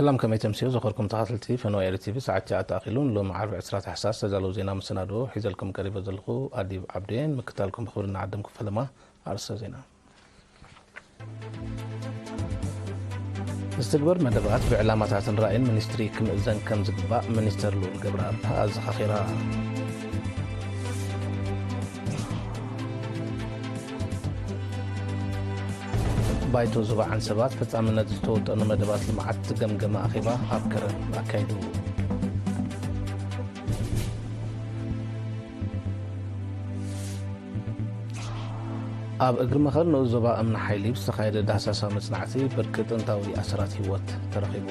ሰላም፣ ከመይ ተምስዮ? ዘኸርኩም ተኸታተልቲ ፈነወ ኤሪ ቲቪ፣ ሰዓት ትሽዓተ ኣኺሉ፣ ንሎሚ ዓርቢ ዕስራ ታሕሳስ ዝተዳለዉ ዜና መሰናድኦ ሒዘልኩም ቀሪበ ዘለኹ ኣዲብ ዓብደየን። ምክታልኩም ብኽብሪ ንዓድም ክፈለማ። ኣርእስተ ዜና። ዝትግበር መደባት ብዕላማታትን ራእይን ሚኒስትሪ ክምእዘን ከም ዝግባእ ሚኒስተር ልኡል ገብረኣብ ኣዘኻኺራ። ባይቶ ዞባ ዓንሰባ ፈጻምነት ዝተወጠኑ መደባት ልምዓት ዝገምገመ ኣኼባ ኣብ ከረን ኣካይዱ። ኣብ እግሪ መኸል ንኡስ ዞባ እምኒ ሓይሊ ብዝተኻየደ ዳህሳሳዊ መጽናዕቲ ብርኪ ጥንታዊ ኣሰራት ህይወት ተረኺቡ።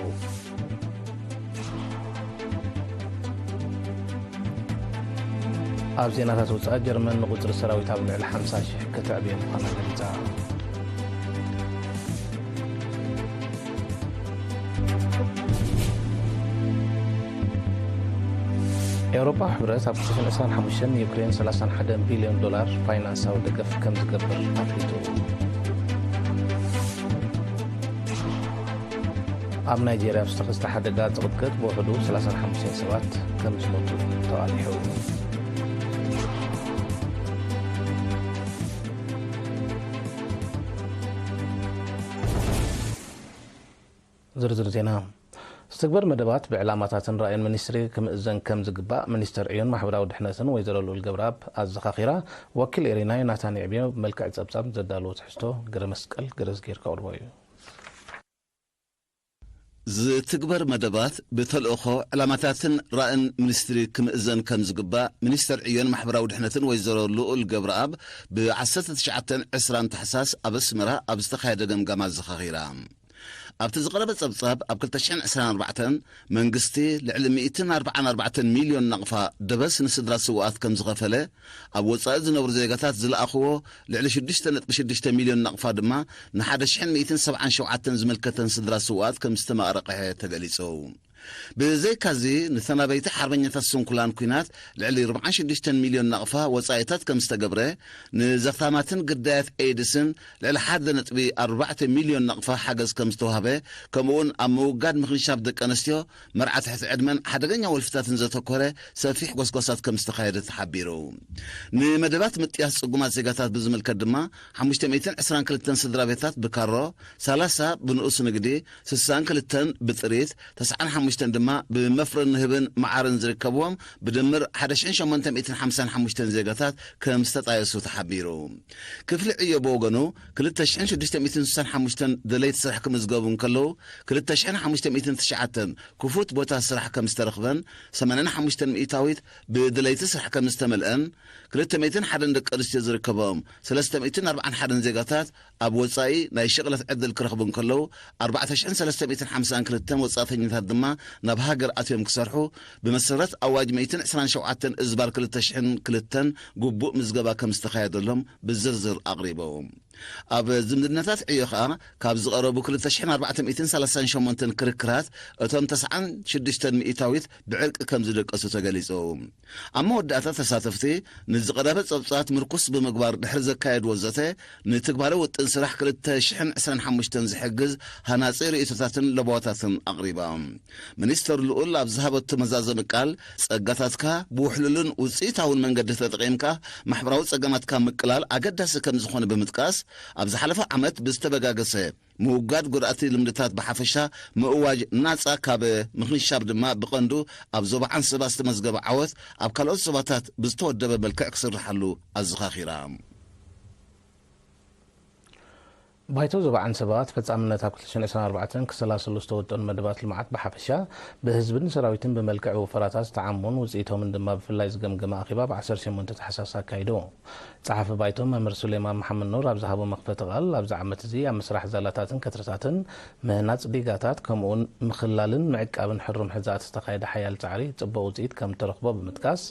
ኣብ ዜናታት ወጻኢ፣ ጀርመን ንቁጽሪ ሰራዊት ኣብ ልዕሊ ሓምሳ ሽሕ ከተዕብዮ ምዃና ገሊጻ። ኤውሮጳ ሕብረት ኣብ ክልተ ሽሕን ዕስራን ሓሙሽተን ንዩክሬን ሰላሳን ሓደን ቢልዮን ዶላር ፋይናንሳዊ ደገፍ ከም ዝገብር ኣፍሊጡ። ኣብ ናይጄርያ ብዝተኸስተ ሓደጋ ዝቕጥቀጥ ብውሕዱ ሰላሳን ሓሙሽተን ሰባት ከም ዝሞቱ ተቓሊሑ። ዝርዝር ዜና። ዝትግበር መደባት ብዕላማታትን ራእይን ሚኒስትሪ ክምእዘን ከም ዝግባእ ሚኒስተር ዕዮን ማሕበራዊ ድሕነትን ወይዘሮ ልኡል ገብረኣብ ኣዘኻኺራ። ወኪል ኤሪና ዮናታን የዕብዮ ብመልክዕ ጸብጻብ ዘዳለዎ ትሕዝቶ ገረ መስቀል ገረዝጌር ከቕርቦ እዩ። ዝትግበር መደባት ብተልእኾ፣ ዕላማታትን ራእን ሚኒስትሪ ክምእዘን ከም ዝግባእ ሚኒስተር ዕዮን ማሕበራዊ ድሕነትን ወይዘሮ ልኡል ገብረኣብ ብ ዓሰርተ ትሽዓተን ዕስራን ታሕሳስ ኣብ ኣስመራ ኣብ ዝተኻየደ ገምጋም ኣዘኻኺራ። ኣብቲ ዝቐረበ ጸብጻብ፣ ኣብ ክልተ ሽሕን ዕስራን ኣርባዕተን መንግስቲ ልዕሊ ሚእትን ኣርባዓን ኣርባዕተን ሚልዮን ናቕፋ ደበስ ንስድራ ስውኣት ከም ዝኸፈለ፣ ኣብ ወጻኢ ዝነብሩ ዜጋታት ዝለኣኽዎ ልዕሊ ሽዱሽተ ነጥቢ ሽዱሽተ ሚልዮን ናቕፋ ድማ ንሓደ ሽሕን ሚእትን ሰብዓን ሸውዓተን ዝምልከተን ስድራ ስውኣት ከም ዝተማቕረቐሐ ተገሊጹ። ብዘይካዚ፣ ንተናበይቲ ሓርበኛታት ስንኩላን ኲናት ልዕሊ ኣርባዓን ሽዱሽተን ሚልዮን ናቕፋ ወጻኢታት ከም ዝተገብረ፣ ንዘኽታማትን ግዳያት ኤድስን ልዕሊ ሓደ ነጥቢ ኣርባዕተ ሚልዮን ናቕፋ ሓገዝ ከም ዝተዋህበ፣ ከምኡውን ኣብ ምውጋድ ምኽንሻብ ደቂ ኣንስትዮ፣ መርዓ ትሕቲ ዕድመን ሓደገኛ ወልፍታትን ዘተኮረ ሰፊሕ ጎስጓሳት ከም ዝተኻየደ ተሓቢሩ። ንመደባት ምጥያስ ጽጉማት ዜጋታት ብዝምልከት ድማ፣ ሓሙሽተ ሚእትን ዕስራን ክልተን ስድራ ቤታት ብካሮ፣ ሰላሳ ብንኡስ ንግዲ፣ ስሳን ክልተን ብጥሪት፣ ተስዓን ሓሙሽተን ድማ ብመፍረን ንህብን መዓርን ዝርከብዎም፣ ብድምር ሓደ ሽሕን ሸሞንተ ሚእትን ሓምሳን ሓሙሽተን ዜጋታት ከም ዝተጣየሱ ተሓቢሩ። ክፍሊ ዕዮ ብወገኑ፣ ክልተ ሽሕን ሽዱሽተ ሚእትን ስሳን ሓሙሽተን ደለይቲ ስራሕ ክምዝገቡ እንከለዉ፣ ክልተ ሽሕን ሓሙሽተ ሚእትን ትሽዓተን ክፉት ቦታ ስራሕ ከም ዝተረኽበን፣ ሰማንያን ሓሙሽተን ሚእታዊት ብደለይቲ ስራሕ ከም ዝተመልአን፣ ክልተ ሚእትን ሓደን ደቂ ኣንስትዮ ዝርከቦም ሰለስተ ሚእትን ኣርባዓን ሓደን ዜጋታት ኣብ ወጻኢ ናይ ሽቕለት ዕድል ክረኽቡ እንከለዉ፣ ኣርባዕተ ሽሕን ሰለስተ ሚእትን ሓምሳን ክልተን ወጻእተኛታት ድማ ናብ ሃገር ኣትዮም ክሰርሑ፣ ብመሰረት ኣዋጅ ሚእትን ዕስራን ሸውዓተን እዝባር ክልተ ሽሕን ክልተን ግቡእ ምዝገባ ከም ዝተኻየደሎም ብዝርዝር ኣቕሪቦም። ኣብ ዝምድናታት ዕዮ ኸኣ፣ ካብ ዝቐረቡ ክልተ ሽሕን ኣርባዕተ ሚእትን ሰላሳን ሸሞንተን ክርክራት፣ እቶም ተስዓን ሽዱሽተን ሚእታዊት ብዕርቂ ከም ዝደቀሱ ተገሊጹ። ኣብ መወዳእታ፣ ተሳተፍቲ ንዝቐረበ ጸብጻባት ምርኩስ ብምግባር ድሕሪ ዘካየድዎ ዘተ፣ ንትግባረ ውጥን ስራሕ ክልተ ሽሕን ዕስራን ሓሙሽተን ዝሕግዝ ሃናጺ ርእይቶታትን ለበዋታትን ኣቕሪባ። ሚኒስተር ልኡል ኣብ ዝሃበቶ መዛዘሚ ቃል፣ ጸጋታትካ ብውሕሉልን ውጽኢታውን መንገዲ ተጠቒምካ ማሕበራዊ ጸገማትካ ምቅላል ኣገዳሲ ከም ዝኾነ ብምጥቃስ፣ ኣብ ዝሓለፈ ዓመት ብዝተበጋገሰ ምውጋድ ጎዳእቲ ልምድታት ብሓፈሻ፣ ምእዋጅ ናጻ ካብ ምኽንሻብ ድማ ብቐንዱ ኣብ ዞባ ዓንሰባ ዝተመዝገበ ዓወት ኣብ ካልኦት ዞባታት ብዝተወደበ መልክዕ ክስርሓሉ ኣዘኻኺራ። ባይቶ ዞባ ዓንሰባ ተፈጻምነት ኣብ ክልተ ሽሕን ዕስራን ኣርባዕተን ክሰላሰሉ ዝተወጠኑ መደባት ልምዓት ብሓፈሻ፣ ብህዝብን ሰራዊትን ብመልክዕ ወፈራታት ዝተዓሙን ውጽኢቶምን ድማ ብፍላይ ዝገምገመ ኣኼባ ብ ዓሰርተ ሸሞንተ ታሕሳስ ኣካይዱ። ጸሓፊ ባይቶ መምህር ሱሌማን መሓመድ ኑር ኣብ ዝሃቦ መኽፈቲ ቃል፣ ኣብዚ ዓመት እዚ ኣብ ምስራሕ ዛላታትን ከትርታትን፣ ምህናጽ ዲጋታት፣ ከምኡውን ምኽላልን ምዕቃብን ሕሩም ሕዛእቲ ዝተኻየደ ሓያል ጻዕሪ ጽቡቕ ውጽኢት ከም እተረኽቦ ብምጥቃስ፣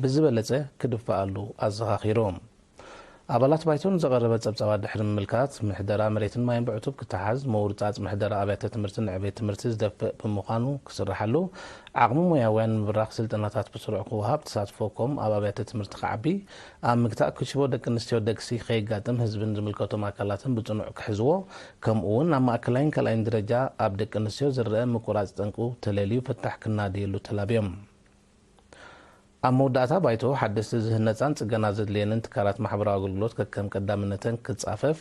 ብዝበለጸ ክድፋኣሉ ኣዘኻኺሩ። ኣባላት ባይቶ ንዝቐረበ ጸብጻባት ድሕሪ ምምልካት፣ ምሕደራ መሬትን ማይን ብዕቱብ ክተሓዝ፣ ምውርጻጽ ምሕደራ ኣብያተ ትምህርትን ዕቤት ትምህርቲ ዝደፍእ ብምዃኑ ክስርሓሉ፣ ዓቕሚ ሞያውያን ንምብራኽ ስልጠናታት ብስሩዕ ክወሃብ፣ ተሳትፎ ኮም ኣብ ኣብያተ ትምህርቲ ክዓቢ፣ ኣብ ምግታእ ክሽቦ ደቂ ኣንስትዮ ደግሲ ከየጋጥም ህዝብን ዝምልከቶም ኣካላትን ብጽኑዕ ክሕዝዎ፣ ከምኡ እውን ኣብ ማእከላይን ካልኣይን ደረጃ ኣብ ደቂ ኣንስትዮ ዝረአ ምቁራጽ ጠንቁ ተለልዩ ፍታሕ ክናደየሉ ተላብዮም። ኣብ መወዳእታ ባይቶ ሓደስቲ ዝህነጻን ጽገና ዘድልየንን ትካላት ማሕበራዊ ኣገልግሎት ከከም ቀዳምነተን ክጻፈፍ፣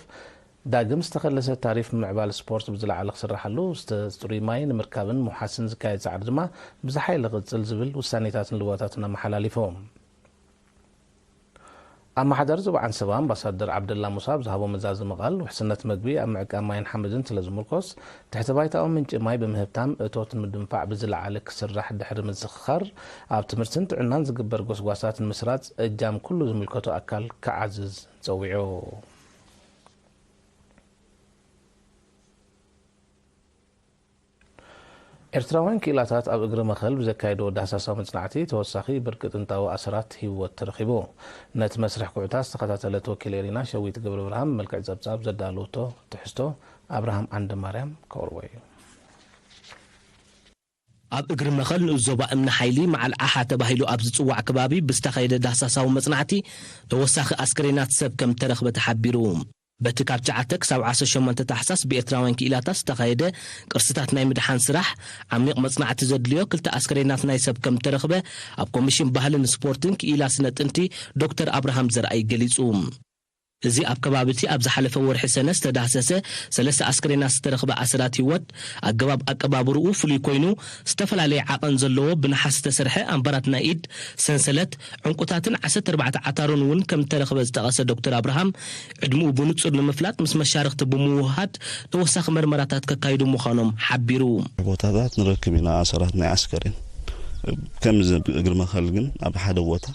ዳግም ዝተኸለሰ ታሪፍ ምዕባል ስፖርት ብዝለዓለ ክስራሓሉ፣ ዝስተ ጽሩይ ማይ ንምርካብን ምውሓስን ዝካየድ ጻዕሪ ድማ ብዝሓይሊ ክቕጽል ዝብል ውሳኔታትን ልዋታትን ኣመሓላሊፎም። ኣመሓዳሪ ዞባ ዓንሰባ ኣምባሳደር ዓብደላ ሙሳ ኣብ ዝሃቦ መዛዘሚ ቃል፣ ውሕስነት መግቢ ኣብ ምዕቃብ ማይን ሓመድን ስለ ዝምርኮስ፣ ትሕተ ባይታዊ ምንጪ ማይ ብምህብታም እቶት ንምድንፋዕ ብዝለዓለ ክስራሕ ድሕሪ ምዝኽኻር፣ ኣብ ትምህርትን ጥዕናን ዝግበር ጎስጓሳት ንምስራጽ እጃም ኩሉ ዝምልከቶ ኣካል ክዓዝዝ ጸዊዑ። ኤርትራውያን ክኢላታት ኣብ እግሪ መኸል ብዘካየድዎ ዳህሳሳዊ መጽናዕቲ ተወሳኺ ብርቂ ጥንታዊ ኣሰራት ህይወት ተረኺቡ። ነቲ መስርሕ ኩዕታት ዝተኸታተለት ወኪል ኤሪና ሸዊት ገብረብርሃን ብመልክዕ ጸብጻብ ዘዳለወቶ ትሕዝቶ ኣብርሃም ዓንደማርያም ከቕርቦ እዩ። ኣብ እግሪ መኸል ንኡስ ዞባ እምኒ ሓይሊ መዓል ዓሓ ተባሂሉ ኣብ ዝጽዋዕ ከባቢ ብዝተኻየደ ዳህሳሳዊ መጽናዕቲ ተወሳኺ ኣስከሬናት ሰብ ከም ተረኽበ ተሓቢሩ። በቲ ካብ ትሽዓተ ክሳብ ዓሰርተ ሸሞንተ ታሕሳስ ብኤርትራውያን ክኢላታት ዝተኻየደ ቅርስታት ናይ ምድሓን ስራሕ፣ ዓሚቕ መጽናዕቲ ዘድልዮ ክልተ ኣስከሬናት ናይ ሰብ ከም ተረኽበ ኣብ ኮሚሽን ባህልን ስፖርትን ክኢላ ስነ ጥንቲ ዶክተር ኣብርሃም ዘርኣይ ገሊጹ። እዚ ኣብ ከባቢ እቲ ኣብ ዝሓለፈ ወርሒ ሰነ ዝተዳህሰሰ ሰለስተ ኣስከሬናት ዝተረኽበ ኣሰራት ህይወት፣ ኣገባብ ኣቀባብርኡ ፍሉይ ኮይኑ፣ ዝተፈላለየ ዓቐን ዘለዎ ብነሓስ ዝተሰርሐ ኣምባራት ናይ ኢድ፣ ሰንሰለት፣ ዕንቁታትን ዓሰርተ ኣርባዕተ ዓታሩን እውን ከም ዝተረኽበ ዝጠቐሰ ዶክተር ኣብርሃም፣ ዕድምኡ ብንጹር ንምፍላጥ ምስ መሻርኽቲ ብምውህሃድ ተወሳኺ መርመራታት ከካይዱ ምዃኖም ሓቢሩ። ቦታታት ንረክብ ኢና ኣሰራት ናይ ኣስከሬን። ከምዚ እግሪ መኸል ግን ኣብ ሓደ ቦታ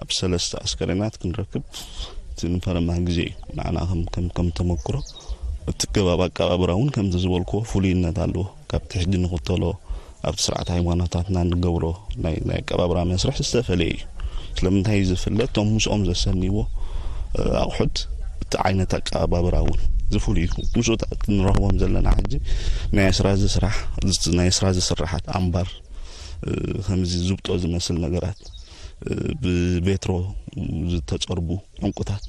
ኣብ ሰለስተ ኣስከሬናት ክንረክብ እቲ ንፈለማ ግዜ እዩ። ንዓና ከም፣ ከም፣ ከም ተመክሮ እቲ ገባብ ኣቀባብራ እውን ከምዚ ዝበልክዎ ፍሉይነት ኣለዎ። ካብቲ ሕጂ ንኽተሎ ኣብቲ ስርዓት ሃይማኖታትና እንገብሮ ናይ፣ ናይ ኣቀባብራ መስርሕ ዝተፈለየ እዩ። ስለምንታይ እዩ ዝፍለ? እቶም ምስኦም ዘሰንይዎ፣ እ፣ ኣቑሑት እቲ ዓይነት ኣቀባብራ እውን ዝፍሉይ እዩ። ምስኡ ክንረኽቦም ዘለና ሕጂ ናይ ኣስራዚ ስራሕ፣ ናይ ኣስራዚ ስራሓት ኣምባር፣ እ፣ ከምዚ ዝብጦ ዝመስል ነገራት፣ እ፣ ብቤትሮ ዝተጸርቡ ዕንቁታት፣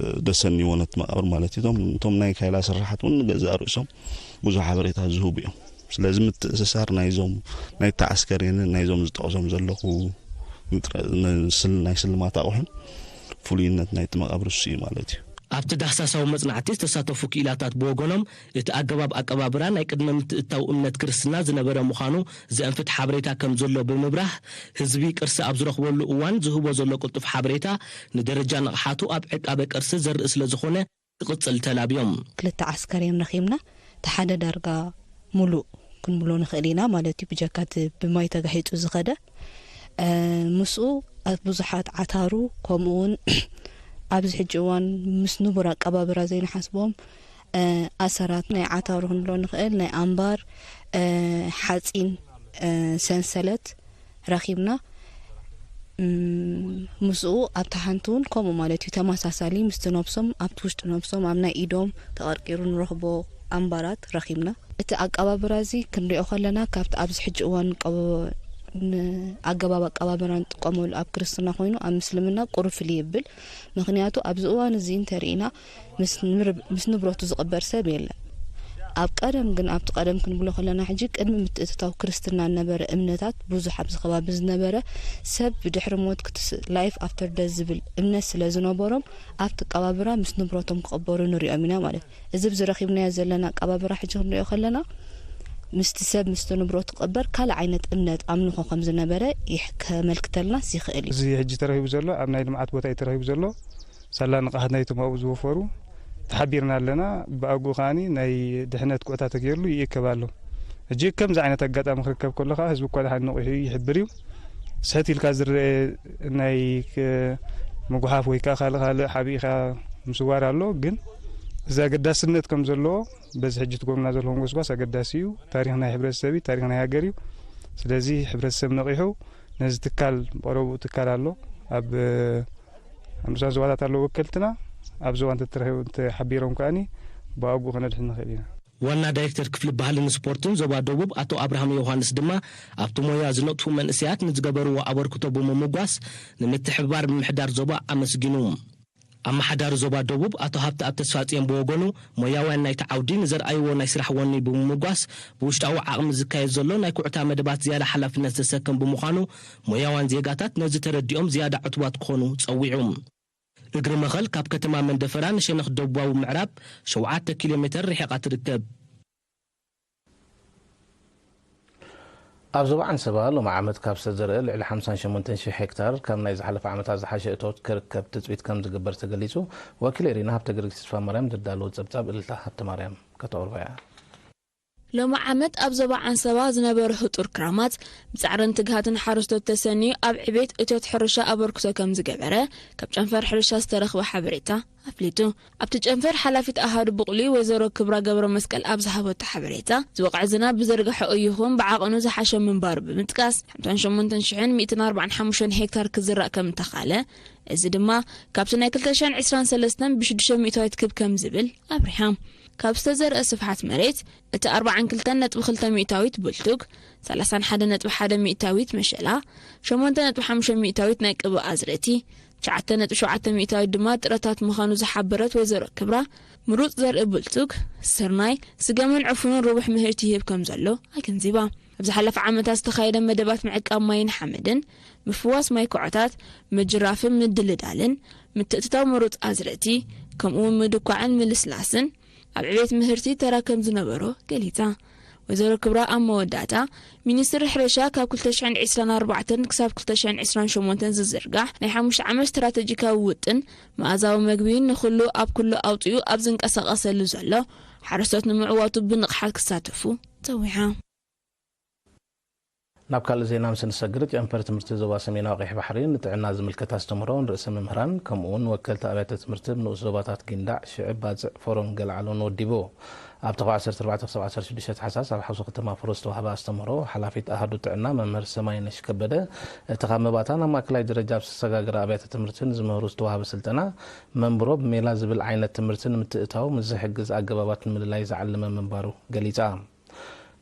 እ፣ ደሰንይዎ ነቲ መቓብር ማለት እዩ። እቶም፣ እቶም ናይ ካይላ ስራሓት እውን ንገዛእ ርእሶም ብዙሕ ሓበሬታ ዝህቡ እዮም። ስለዚ ምትእስሳር ናይዞም፣ ናይቲ ኣስከሬንን ናይዞም ዝጠቕሶም ዘለኹ ንጥረ-፣ ን-፣ ስል-፣ ናይ ስልማት ኣቑሑን ፍሉይነት ናይቲ መቓብር እሱ እዩ ማለት እዩ። ኣብቲ ዳህሳሳዊ መጽናዕቲ ዝተሳተፉ ክኢላታት ብወገኖም፣ እቲ ኣገባብ ኣቀባብራ ናይ ቅድመ ምትእትታው እምነት ክርስትና ዝነበረ ምዃኑ ዘእንፍት ሓበሬታ ከም ዘሎ ብምብራህ፣ ህዝቢ ቅርሲ ኣብ ዝረኽበሉ እዋን ዝህቦ ዘሎ ቅልጡፍ ሓበሬታ ንደረጃ ንቕሓቱ ኣብ ዕቃበ ቅርሲ ዘርኢ ስለ ዝኾነ ክቕጽል ተላብዮም። ክልተ ኣስከሬን ረኺብና፣ እቲ ሓደ ዳርጋ ሙሉእ ክንብሎ ንኽእል ኢና ማለት እዩ፣ ብጀካ እቲ ብማይ ተጋሂጹ ዝኸደ። እ፣ ምስኡ ኣብ ብዙሓት ዓታሩ፣ ከምኡ እውን ኣብዚ ሕጂ እዋን ምስ ንቡር ኣቀባብራ ዘይንሓስቦም፣ እ፣ ኣሰራት ናይ ዓታሩ ክንብሎ ንኽእል፣ ናይ ኣምባር፣ እ፣ ሓጺን፣ እ፣ ሰንሰለት ረኺብና። እም፣ ምስኡ ኣብታ ሓንቲ እውን ከምኡ ማለት እዩ፣ ተመሳሳሊ ምስቲ ነብሶም፣ ኣብቲ ውሽጢ ነብሶም፣ ኣብ ናይ ኢዶም ተቐርቂሩ ንረኽቦ ኣምባራት ረኺብና። እቲ ኣቀባብራ እዚ ክንሪኦ ከለና፣ ካብቲ ኣብዚ ሕጂ እዋን ቀ-፣ ን-፣ ኣገባብ ኣቀባብራ ንጥቀመሉ ኣብ ክርስትና ኮይኑ፣ ኣብ ምስልምና ቁሩብ ፍልይ ይብል። ምኽንያቱ ኣብዚ እዋን እዚ እንተርኢና፣ ምስ ንብር-፣ ምስ ንብረቱ ዝቕበር ሰብ የለን። ኣብ ቀደም ግን፣ ኣብቲ ቀደም ክንብሎ ከለና፣ ሕጂ ቅድሚ ምትእትታው ክርስትና ዝነበረ እምነታት፣ ብዙሕ ኣብዚ ከባቢ ዝነበረ ሰብ ብድሕሪ ሞት ክትስ-፣ ላይፍ ኣፍተር ደዝ ዝብል እምነት ስለ ዝነበሮም፣ ኣብቲ ኣቀባብራ ምስ ንብረቶም ክቕበሩ ንሪኦም ኢና ማለት። እዚ ኣብዚ ረኺብናዮ ዘለና ኣቀባብራ ሕጂ ክንሪኦ ከለና፣ ምስቲ ሰብ ምስቲ ንብረቱ ክቕበር ካልእ ዓይነት እምነት ኣምልኾ ከም ዝነበረ ይሕ-፣ ከመልክተልናስ ይኽእል እዩ። እዚ ሕጂ ተረኺቡ ዘሎ ኣብ ናይ ልምዓት ቦታ እዩ ተረኺቡ ዘሎ። ሳላ ንቕሓት ናይቶም ኣብኡ ዝወፈሩ ተሓቢርና ኣለና። ብኣግኡ ከኣኒ ናይ ድሕነት ኩዕታ ተገይርሉ ይእከብ ኣሎ። ሕጂ ከምዚ ዓይነት ኣጋጣሚ ክርከብ ከሎ ከኣ ህዝቢ እኳ ደሓን ነቒሑ ይሕብር እዩ። ስሕት ኢልካ ዝረአ ናይ ክ-፣ ምጉሓፍ ወይ ከኣ ካልእ ካልእ ሓቢእካ ምስዋር ኣሎ። ግን እዚ ኣገዳስነት ከም ዘለዎ በዚ ሕጂ ትገብሩና ዘለኹም ጎስጓስ ኣገዳሲ እዩ። ታሪኽ ናይ ሕብረተሰብ እዩ፣ ታሪኽ ናይ ሃገር እዩ። ስለዚ ሕብረተሰብ ነቒሑ ነዚ ትካል፣ ብቐረብኡ ትካል ኣሎ፣ ኣብ፣ ኣብ ንኡሳን ዞባታት ኣለዉ ወከልትና። ኣብዚ እዋን እንተተረኺቡ እንተሓቢሮም ከኣኒ ብኣግኡ ክነድሕን ንኽእል ኢና። ዋና ዳይሬክተር ክፍሊ ባህልን ስፖርትን ዞባ ደቡብ ኣቶ ኣብርሃም ዮሃንስ ድማ ኣብቲ ሞያ ዝነጥፉ መንእሰያት ንዝገበርዎ ኣበርክቶ ብምምጓስ ንምትሕብባር ምምሕዳር ዞባ ኣመስጊኑ። ኣመሓዳሪ ዞባ ደቡብ ኣቶ ሃብተኣብ ተስፋጽዮን ብወገኑ ሞያውያን ናይቲ ዓውዲ ንዘርኣይዎ ናይ ስራሕ ወኒ ብምምጓስ ብውሽጣዊ ዓቕሚ ዝካየድ ዘሎ ናይ ኩዕታ መደባት ዝያዳ ሓላፍነት ዘሰክም ብምዃኑ ሞያውያን ዜጋታት ነዚ ተረዲኦም ዝያዳ ዕቱባት ክኾኑ ጸዊዑ። እግሪ መኸል ካብ ከተማ መንደፈራ ንሸነኽ ደቡባዊ ምዕራብ ሸውዓተ ኪሎ ሜተር ርሒቓ ትርከብ። ኣብ ዞባ ዓንሰባ ሎሚ ዓመት ካብ ዝተዘርአ ልዕሊ ሓምሳን ሸሞንተን ሽሕ ሄክታር ካብ ናይ ዝሓለፈ ዓመታት ዝሓሸ እቶት ክርከብ ትጽቢት ከም ዝግበር ተገሊጹ። ወኪል ኤሪና ሃብተ ጊዮርጊስ ተስፋ ማርያም ዘዳለዎ ጸብጻብ እልልታ ሃብተ ማርያም ከተቕርቦ እያ። ሎሚ ዓመት ኣብ ዞባ ዓንሰባ ዝነበረ ህጡር ክራማት ብጻዕርን ትግሃትን ሓረስቶት ተሰንዩ ኣብ ዕቤት እቶት ሕርሻ ኣበርክቶ ከም ዝገበረ ካብ ጨንፈር ሕርሻ ዝተረኽበ ሓበሬታ ኣፍሊጡ። ኣብቲ ጨንፈር ሓላፊት ኣሃዱ ብቑሊ ወይዘሮ ክብራ ገብረ መስቀል ኣብ ዝሃበቶ ሓበሬታ፣ ዝወቕዐ ዝናብ ብዘርግሐኡ ይኹን ብዓቐኑ ዝሓሸ ምንባሩ ብምጥቃስ፣ ሓምሳን ሸሞንተን ሽሕን ሚእትን ኣርባዓን ሓሙሽተን ሄክታር ክዝራእ ከም እተኻለ፣ እዚ ድማ ካብቲ ናይ ክልተ ሽሕን ዕስራን ሰለስተን ብሽዱሽተ ሚእታዊት ክብ ከም ዝብል ኣብሪሃ። ካብ ዝተዘርአ ስፍሓት መሬት፣ እቲ ኣርባዓን ክልተን ነጥቢ ክልተ ሚእታዊት ብልቱግ፣ ሰላሳን ሓደን ነጥቢ ሓደ ሚእታዊት መሸላ፣ ሸሞንተ ነጥቢ ሓሙሽተ ሚእታዊት ናይ ቅብእ ኣዝርእቲ፣ ትሽዓተ ነጥቢ ሸውዓተ ሚእታዊት ድማ ጥረታት ምዃኑ ዝሓበረት ወይዘሮ ክብራ፣ ምሩጽ ዘርኢ ብልቱግ፣ ስርናይ፣ ስገምን ዕፉንን ርቡሕ ምህርቲ ይህብ ከም ዘሎ ኣገንዚባ። ኣብ ዝሓለፈ ዓመታት ዝተኻየደ መደባት ምዕቃብ ማይን ሓመድን፣ ምፍዋስ ማይ ኮዖታት፣ ምጅራፍን ምድልዳልን፣ ምትእትታው ምሩጽ ኣዝርእቲ፣ ከምኡ'ውን ምድኳዕን ምልስላስን፣ ኣብ ዕቤት ምህርቲ ተራ ከም ዝነበሮ ገሊጻ። ወይዘሮ ክብራ ኣብ መወዳእታ፣ ሚኒስትሪ ሕርሻ ካብ ክልተ ሽሕን ዕስራን ኣርባዕተን ክሳብ ክልተ ሽሕን ዕስራን ሸሞንተን ዝዝርጋሕ ናይ ሓሙሽተ ዓመት ስትራተጂካዊ ውጥን፣ መኣዛዊ መግቢ ንኹሉ ኣብ ኩሉ ኣውጺኡ ኣብ ዝንቀሳቐሰሉ ዘሎ ሓረስቶት ንምዕዋቱ ብንቕሓት ክሳተፉ ጸዊዓ። ናብ ካልእ ዜና ምስ እንሰግር፣ ጨንፈር ትምህርቲ ዞባ ሰሜናዊ ቀይሕ ባሕሪ ንጥዕና ዝምልከት ኣስተምህሮ ንርእሰ መምህራን ከምኡ'ውን ወከልቲ ኣብያተ ትምህርቲ ንኡስ ዞባታት ጊንዳዕ፣ ሽዕብ፣ ባጽዕ፣ ፎሮን ገልዓሎን ወዲቡ። ኣብቲ ካብ ዓሰርተ ኣርባዕተ ክሳብ ዓሰርተ ሽዱሽተ ታሕሳስ ኣብ ሓውሲ ከተማ ፍሮ ዝተዋህበ ኣስተምህሮ፣ ሓላፊት ኣሃዱ ጥዕና መምህር ሰማይነሽ ከበደ፣ እቲ ካብ መባእታ ናብ ማእከላይ ደረጃ ኣብ ዝተሰጋገረ ኣብያተ ትምህርቲ ንዝምህሩ ዝተዋህበ ስልጠና፣ መንብሮ ብሜላ ዝብል ዓይነት ትምህርቲ ንምትእታው ምስ ዝሕግዝ ኣገባባት ንምልላይ ዝዓለመ ምንባሩ ገሊጻ።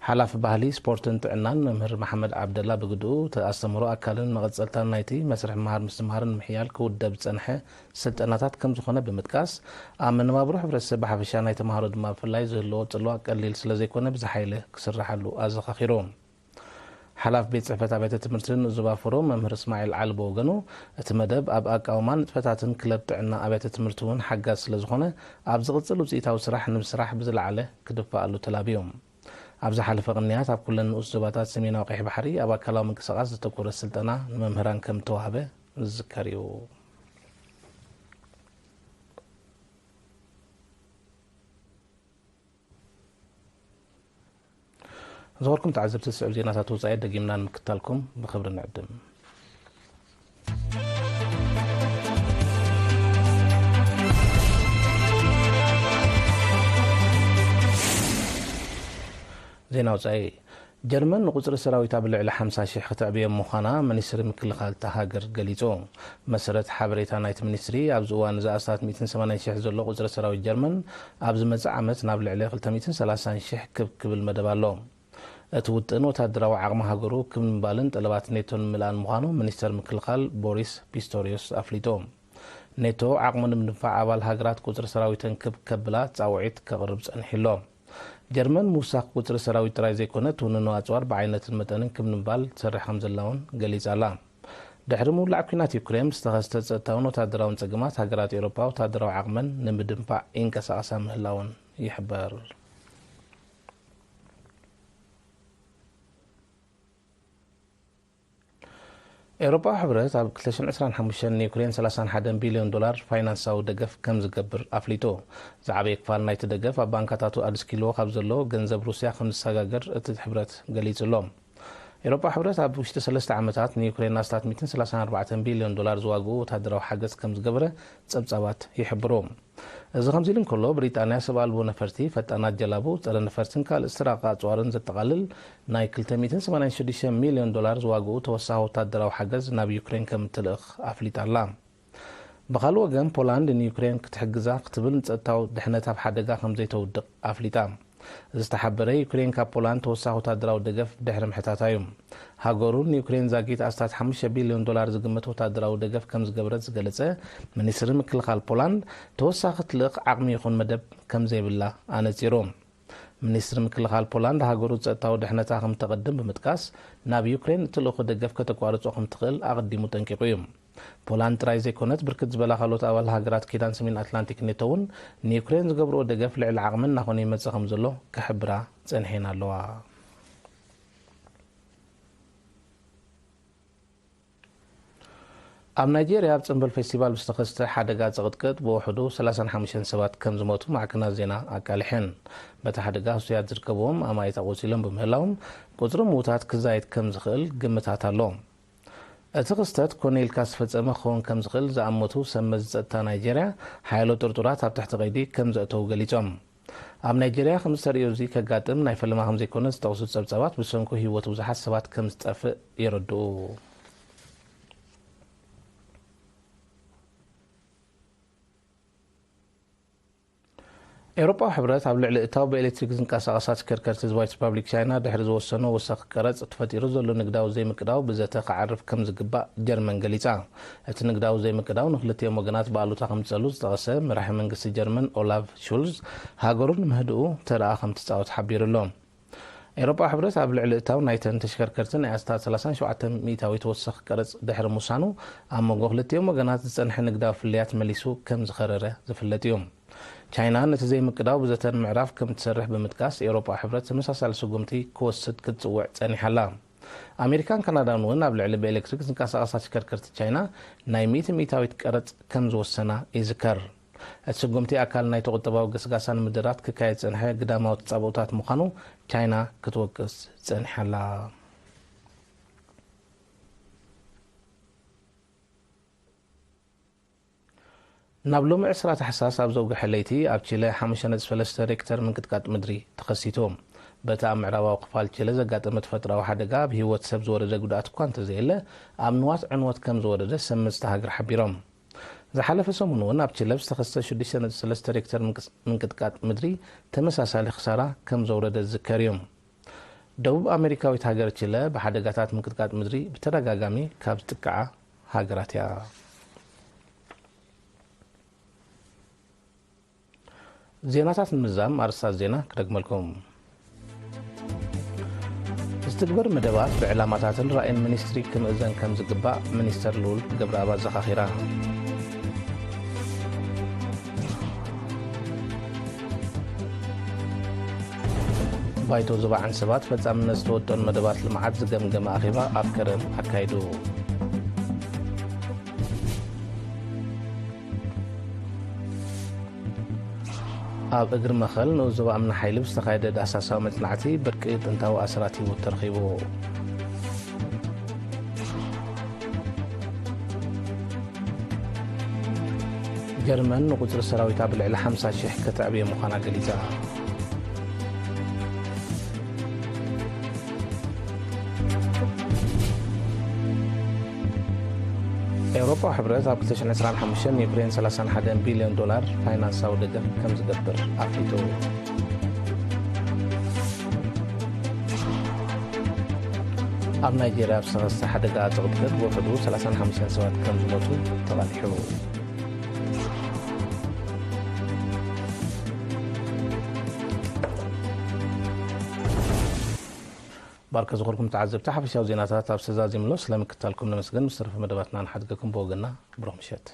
ሓላፊ ባህሊ፣ ስፖርትን ጥዕናን መምህር መሓመድ ዓብደላ ብግድኡ፣ እቲ ኣስተምህሮ ኣካልን መቐጸልታን ናይቲ መስርሕ ምሃር ምስትምሃርን ምሕያል ክውደብ ዝጸንሐ ስልጠናታት ከም ዝኾነ ብምጥቃስ፣ ኣብ መነባብሮ ሕብረተሰብ ብሓፈሻ ናይ ተምሃሮ ድማ ብፍላይ ዝህልዎ ጽልዋ ቀሊል ስለ ዘይኮነ ብዝሓይለ ክስርሓሉ ኣዘኻኺሩ። ሓላፊ ቤት ጽሕፈት ኣብያተ ትምህርቲ ንኡስ ዞባ ፍሮ መምህር እስማዒል ዓሊ ብወገኑ፣ እቲ መደብ ኣብ ኣቃውማ ንጥፈታትን ክለብ ጥዕና ኣብያተ ትምህርቲ እውን ሓጋዝ ስለ ዝኾነ፣ ኣብ ዝቕጽል ውጽኢታዊ ስራሕ ንምስራሕ ብዝለዓለ ክድፋኣሉ ተላብዩ። ኣብ ዝሓለፈ ቅንያት ኣብ ኩለን ንኡስ ዞባታት ሰሜናዊ ቀይሕ ባሕሪ ኣብ ኣካላዊ ምንቅስቓስ ዘተኮረ ስልጠና ንመምህራን ከም እተዋህበ ዝዝከር እዩ። ዝኸበርኩም ተዓዘብቲ፣ ዝስዕብ ዜናታት ወጻኢ ደጊምና ንምክታልኩም ብኽብሪ ንዕድም። ዜና ወጻኢ። ጀርመን ንቁጽሪ ሰራዊታ ብልዕሊ ሓምሳ ሽሕ ክተዕብዮ ምዃና ሚኒስትሪ ምክልኻል እታ ሃገር ገሊጹ። መሰረት ሓበሬታ ናይቲ ሚኒስትሪ፣ ኣብዚ እዋን እዚ ኣስታት ሚእትን ሰማንያን ሽሕ ዘሎ ቁጽሪ ሰራዊት ጀርመን፣ ኣብ ዝመጽእ ዓመት ናብ ልዕሊ ክልተ ሚእትን ሰላሳን ሽሕ ክብ ክብል መደብ ኣሎ። እቲ ውጥን ወታደራዊ ዓቕሚ ሃገሩ ክብ ንምባልን ጠለባት ኔቶ ንምልኣን ምዃኑ ሚኒስተር ምክልኻል ቦሪስ ፒስቶሪዮስ ኣፍሊጡ። ኔቶ ዓቕሙ ንምድንፋዕ ኣባል ሃገራት ቁጽሪ ሰራዊተን ክብ ከብላ ጻውዒት ከቕርብ ጸኒሑ ኣሎ። ጀርመን ምውሳኽ ቁጽሪ ሰራዊት ጥራይ ዘይኮነ፣ ትውንኖ ኣጽዋር ብዓይነትን መጠንን ክብ ንምባል ትሰርሕ ከም ዘላ እውን ገሊጻ ኣላ። ድሕሪ ምውላዕ ኲናት ዩክሬን፣ ብዝተኸስተ ጸጥታውን ወታደራውን ጸገማት፣ ሃገራት ኤውሮጳ ወታደራዊ ዓቕመን ንምድንፋዕ ይንቀሳቐሳ ምህላወን ይሕበር። ኤውሮጳዊ ሕብረት ኣብ ክልተ ሽሕን ዕስራን ሓሙሽተን ንዩክሬን ሰላሳን ሓደን ቢልዮን ዶላር ፋይናንሳዊ ደገፍ ከም ዝገብር ኣፍሊጡ። ዝዓበየ ክፋል ናይቲ ደገፍ ኣብ ባንካታቱ ኣድስኪልዎ ካብ ዘሎ ገንዘብ ሩስያ ከም ዝሰጋገር እቲ ሕብረት ገሊጹ ኣሎ። ኤውሮጳዊ ሕብረት ኣብ ውሽጢ ሰለስተ ዓመታት ንዩክሬን ኣስታት ሚእትን ሰላሳን ኣርባዕተን ቢልዮን ዶላር ዝዋግኡ ወታደራዊ ሓገዝ ከም ዝገበረ ጸብጻባት ይሕብሩ። እዚ ከምዚ ኢሉ እንከሎ፣ ብሪጣንያ ሰብ ኣልቦ ነፈርቲ፣ ፈጣናት ጀላቡ፣ ጸረ ነፈርትን ካልእ ዝተራቐቐ ኣጽዋርን ዘጠቓልል ናይ ክልተ ሚእትን ሰማንያን ሽዱሽተ ሚልዮን ዶላር ዝዋግኡ ተወሳኺ ወታደራዊ ሓገዝ ናብ ዩክሬን ከም እትልእኽ ኣፍሊጣ ኣላ። ብኻልእ ወገን፣ ፖላንድ ንዩክሬን ክትሕግዛ ክትብል ንጸጥታዊ ድሕነት ኣብ ሓደጋ ከም ዘይተውድቕ ኣፍሊጣ። ዝተሓበረ፣ ዩክሬን ካብ ፖላንድ ተወሳኺ ወታደራዊ ደገፍ ድሕሪ ምሕታታ እዩ። ሃገሩ ንዩክሬን ዛጊት ኣስታት ሓሙሽተ ቢልዮን ዶላር ዝግመት ወታደራዊ ደገፍ ከም ዝገበረት ዝገለጸ ሚኒስትሪ ምክልኻል ፖላንድ፣ ተወሳኺ ትልእኽ ዓቕሚ ይኹን መደብ ከም ዘይብላ ኣነጺሩ። ሚኒስትሪ ምክልኻል ፖላንድ፣ ሃገሩ ጸጥታዊ ድሕነታ ከም ተቐድም ብምጥቃስ፣ ናብ ዩክሬን እትልእኾ ደገፍ ከተቋርጾ ከም ትኽእል ኣቐዲሙ ጠንቂቑ እዩ። ፖላንድ ጥራይ ዘይኮነት፣ ብርክት ዝበላ ካልኦት ኣባል ሃገራት ኪዳን ሰሜን ኣትላንቲክ ኔቶ እውን ንዩክሬን ዝገብርኦ ደገፍ ልዕሊ ዓቕመን እናኾነ ይመጽእ ከም ዘሎ ክሕብራ ጸኒሐን ኣለዋ። ኣብ ናይጄርያ፣ ኣብ ጽምብል ፌስቲቫል ብዝተኸስተ ሓደጋ ጽቕጥቅጥ ብውሕዱ ሰላሳን ሓሙሽተን ሰባት ከም ዝሞቱ ማዕከናት ዜና ኣቃሊሐን። በቲ ሓደጋ ህሱያት ዝርከብዎም ኣማኢት ኣቑሲሎም ብምህላዎም፣ ቁጽሪ ምዉታት ክዛየድ ከም ዝኽእል ግምታት ኣሎ። እቲ ክስተት ኮነ ኢልካ ዝተፈጸመ ክኸውን ከም ዝኽእል ዝኣመቱ ሰብ መዚ ጸጥታ ናይጄርያ፣ ሓያሎ ጥርጡራት ኣብ ትሕቲ ቀይዲ ከም ዘእተዉ ገሊጾም። ኣብ ናይጄርያ ከምዚ ተርእዮ እዚ ከጋጥም ናይ ፈለማ ከም ዘይኮነ ዝጠቕሱ ጸብጻባት፣ ብሰንኩ ህይወት ብዙሓት ሰባት ከም ዝጠፍእ የረድኡ። ኤውሮጳዊ ሕብረት ኣብ ልዕሊ እታው ብኤሌክትሪክ ዝንቀሳቐሳ ተሽከርከርቲ ዝባይት ሪፓብሊክ ቻይና ድሕሪ ዝወሰኖ ወሰኽ ቀረጽ ተፈጢሩ ዘሎ ንግዳዊ ዘይምቅዳው ብዘተ ክዓርፍ ከም ዝግባእ ጀርመን ገሊጻ። እቲ ንግዳዊ ዘይምቅዳው ንክልቲኦም ወገናት ብኣሉታ ከም ዝጸሉ ዝጠቐሰ መራሒ መንግስቲ ጀርመን ኦላፍ ሹልዝ፣ ሃገሩ ንምህድኡ ተረኣ ከም ትጻወት ሓቢሩ ኣሎ። ኤውሮጳዊ ሕብረት ኣብ ልዕሊ እታው ናይተን ተሽከርከርቲ ናይ ኣስታት ሰላሳን ሸውዓተን ሚእታዊት ወሰኽ ቀረጽ ድሕሪ ምውሳኑ፣ ኣብ መንጎ ክልቲኦም ወገናት ዝጸንሐ ንግዳዊ ፍልልያት መሊሱ ከም ዝኸረረ ዝፍለጥ እዩ። ቻይና ነቲ ዘይምቅዳው ብዘተ ንምዕራፍ ከም እትሰርሕ ብምጥቃስ፣ ኤውሮጳዊ ሕብረት ተመሳሳሊ ስጉምቲ ክወስድ ክትጽውዕ ጸኒሓ ኣላ። ኣሜሪካን ካናዳን እውን ኣብ ልዕሊ ብኤሌክትሪክ ዝንቀሳቐሳ ተሽከርከርቲ ቻይና ናይ ሚእቲ ሚእታዊት ቀረጽ ከም ዝወሰና ይዝከር። እቲ ስጉምቲ ኣካል ናይቲ ቁጠባዊ ገስጋሳ ንምድራት ክካየድ ዝጸንሐ ግዳማዊ ተጻብኦታት ምዃኑ ቻይና ክትወቅስ ጸኒሓ ኣላ። ናብ ሎሚ ዕስራ ታሕሳስ ኣብ ዘውግሐ ለይቲ ኣብ ቺለ ሓሙሽተ ነጥቢ ሰለስተ ሬክተር ምንቅጥቃጥ ምድሪ ተኸሲቱ። በቲ ኣብ ምዕራባዊ ክፋል ቺለ ዘጋጠመ ተፈጥሮኣዊ ሓደጋ ኣብ ህይወት ሰብ ዝወረደ ጉድኣት እኳ እንተዘየለ፣ ኣብ ንዋት ዕንወት ከም ዝወረደ ሰብ መዚ እታ ሃገር ሓቢሮም። ዝሓለፈ ሰሙን እውን ኣብ ቺለ ብዝተኸስተ ሽዱሽተ ነጥቢ ሰለስተ ሬክተር ምንቅስ-፣ ምንቅጥቃጥ ምድሪ ተመሳሳሊ ክሳራ ከም ዘውረደ ዝዝከር እዩ። ደቡብ ኣሜሪካዊት ሃገር ቺለ ብሓደጋታት ምንቅጥቃጥ ምድሪ ብተደጋጋሚ ካብ ዝጥቅዓ ሃገራት እያ። ዜናታት ንምዝዛም ኣርስታት ዜና ክደግመልኩም። ዝትግበር መደባት ብዕላማታትን ራእይን ሚኒስትሪ ክምእዘን ከም ዝግባእ ሚኒስተር ልኡል ገብረኣብ ኣዘኻኺራ። ባይቶ ዞባ ዓንሰባ ፈጻምነት ዝተወጠኑ መደባት ልምዓት ዝገምገመ ኣኼባ ኣብ ከረን ኣካይዱ። ኣብ እግሪ መኸል ንኡስ ዞባ እምኒ ሓይሊ ብዝተኻየደ ዳህሳሳዊ መጽናዕቲ ብርቂ ጥንታዊ ኣስራት ህይወት ተረኺቡ። ጀርመን ንቁጽሪ ሰራዊታ ብልዕሊ ሓምሳ ሽሕ ከተዕብዮ ምዃና ገሊጻ። ኤውሮጳዊ ሕብረት ኣብ ክልተ ሽሕን ዕስራን ሓሙሽተን ንዩክሬን ሰላሳን ሓደን ቢልዮን ዶላር ፋይናንሳዊ ደገፍ ከም ዝገብር ኣፍሊጡ። ኣብ ናይጄርያ ኣብ ዝተኸስተ ሓደጋ ጽቕጥቅጥ ብውሕዱ ሰላሳን ሓሙሽተን ሰባት ከም ዝሞቱ ተቓሊሑ። ባርከ ዝኾንኩም ተዓዘብቲ፣ ሓፈሻዊ ዜናታት ኣብ ዝተዛዚምሎ ስለ ምክታልኩም ነመስግን። ምስ ተረፈ መደባትና ንሓድገኩም ብወገንና ብሩኽ ምሸት።